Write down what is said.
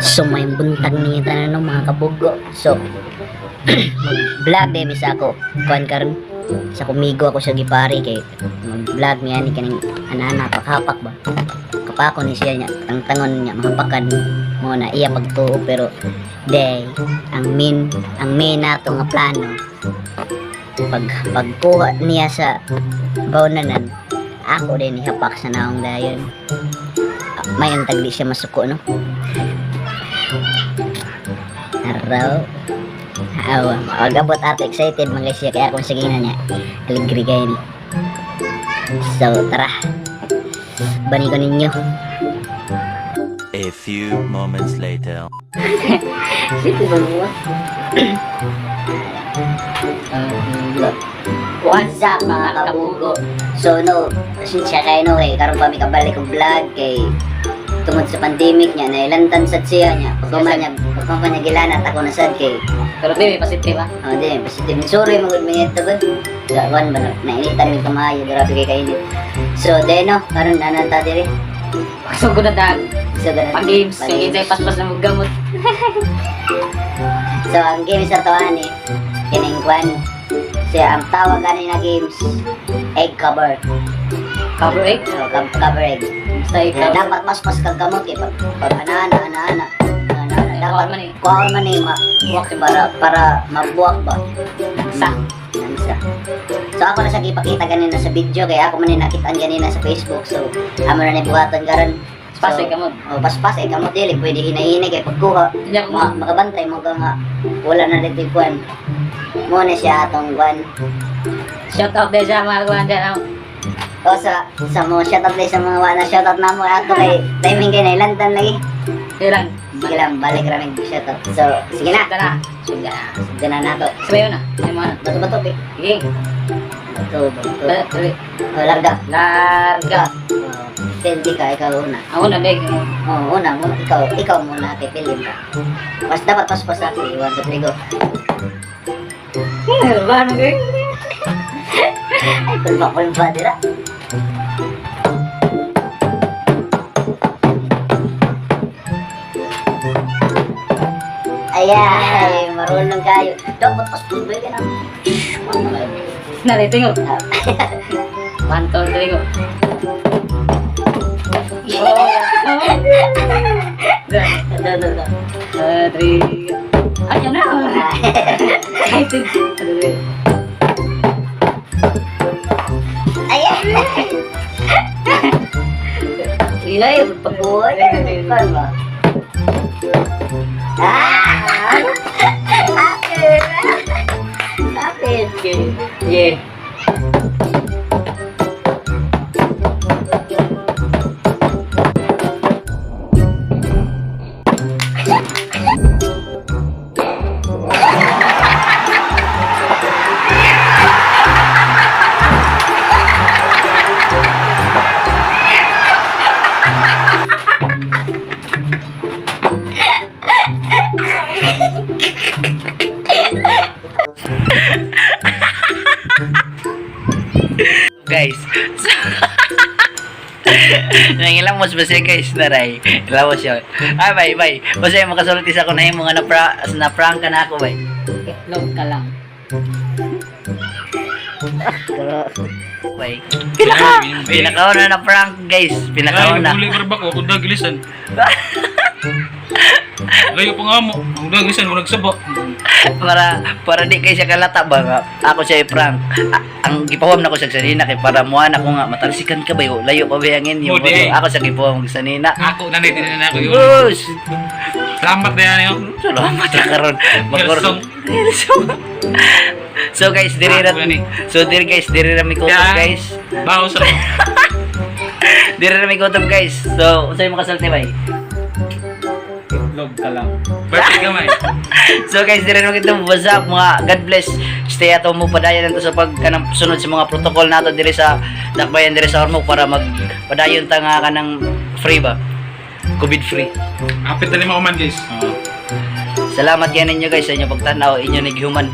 So may buntag ninyo tanan no, mga kabugo. So mag-vlog din sa ako. Kuan karon sa kumigo ako sa gipari kay mag-vlog niya ni kaning anana pakhapak ba. Kapako ni siya niya tangtangon niya mahapakan mo na iya pagtuo, pero day ang main nato nga plano pag pagkuha niya sa bawnanan, ako din ihapak sa naong dayon. May ang tagdi siya masuko no. Araw. Awa, pag-abot ato excited mga siya kaya akong sige na niya. Aligri kayo ni. So, tara. Bani ko ninyo. A few moments later. Sige ba mo? What's up, mga kabugo? So no, pasensya kayo no kay karon pa mi kabalik og vlog kay tungod sa pandemic niya nailantan sad siya niya. Pagkuman niya, pagkuman niya gilanat ako na sad kay Pero di, may positive ah. Oh, di, positive. Sorry, magod mga ito ba? Sa kuan ba, nainitan mi kamayo, grabe kay kainit. So, then no, karon na ta diri. So, na dag. So, ganun. Pag-games, yung insay paspas na maggamot. So, ang games sa to ani, kining kuan. So, ang tawag ani na games, egg cover. Cover egg. So, cover egg. Basta Kaya ikaw. Dapat paspas kag kamot kay pag ana ana ana ana ana ana dapat Kuhaan man eh. kuhaan man eh ma Buwak para mabuwak ba. Sa. Sa. So ako na sa gipakita ganina sa video kaya ako man ni nakitaan ganina sa Facebook. So amo na ni buhaton karon. Paspas ay kamot. Oh, paspas ay kamot, dili pwede hinahinay kay pagkuha Hindi ako makabantay mo ka nga wala na dito kuan. Mo na siya atong kuan. Shout out din sa mga kuhan dyan. Ah. O sa mga shoutout din sa mga wala shoutout na mo ato kay timing kay nailantan lagi. Sige lang. Sige lang, balik rami shoutout. So, sige na. Sugda na. Sugda na. Sige na nato. Sabayo na. Ay mo na. Bato bato, be. Sige. Bato bato. Tuloy. Oh, larga. Larga. Oh, pili ka, ikaw una. Ako na, beg. Oh, una muna ikaw, ikaw muna kay pili ka. Mas dapat paspas ako. 1, 2, 3, go. Ba, ano kayo? Ay, kulba kulba dira. Ayan, marunong kayo. Dapat paspas ba ka na? Ano ba? Nariting ko. 1, 2, 3, go. Do, do, do. 3, go. Ay, yan na. Ay, ting. Ayan! Ilay. Pagbuhay. Paano ba? Ah! Akin! Akin! Okay. Yeah. Guys. Nangilamos ba siya, guys, naray. Ilamos siya. Ay, bye bye. Basta makasulti sa ako na yung mga na prank ka na ako, bay. Itlog ka lang. Bay. Pinakauna na prank, guys. Ay, Pinakauna. nagulay pa ko, ako dagilisan. Layo pa nga mo, ang dagilisan, murag saba. Para di kay siya kalata ba nga ako siya i-prank. Ang gipahuam na ko siya sanina kay para muan ako nga matalsikan ka ba yo. Layo pa ba yung inyo. Mo, di. Ako siya gipahuam og sanina. Ako, nanay, tinan ako yun. Ush! Salamat na yan yun. Salamat na karon. Hillsong. Hillsong. So guys, diri ra. Ako na ni. So diri guys, diri ra mi kutob Yan. guys. Baho sa Diri ra mi kutob, guys. So, unsay makasulti bay? Itlog ka lang. Birthday gamay. So guys, diri ra mi kutob. What's up mga God bless. Stay at home mo, padayon lang to sa pag kanang sunod sa mga protocol nato diri sa Dakbayan diri sa Ormoc para mag padayon ta nga kanang free ba. COVID free. Apit na 5 man, guys. Salamat yan ninyo guys sa inyong pagtanaw, inyo naghuman.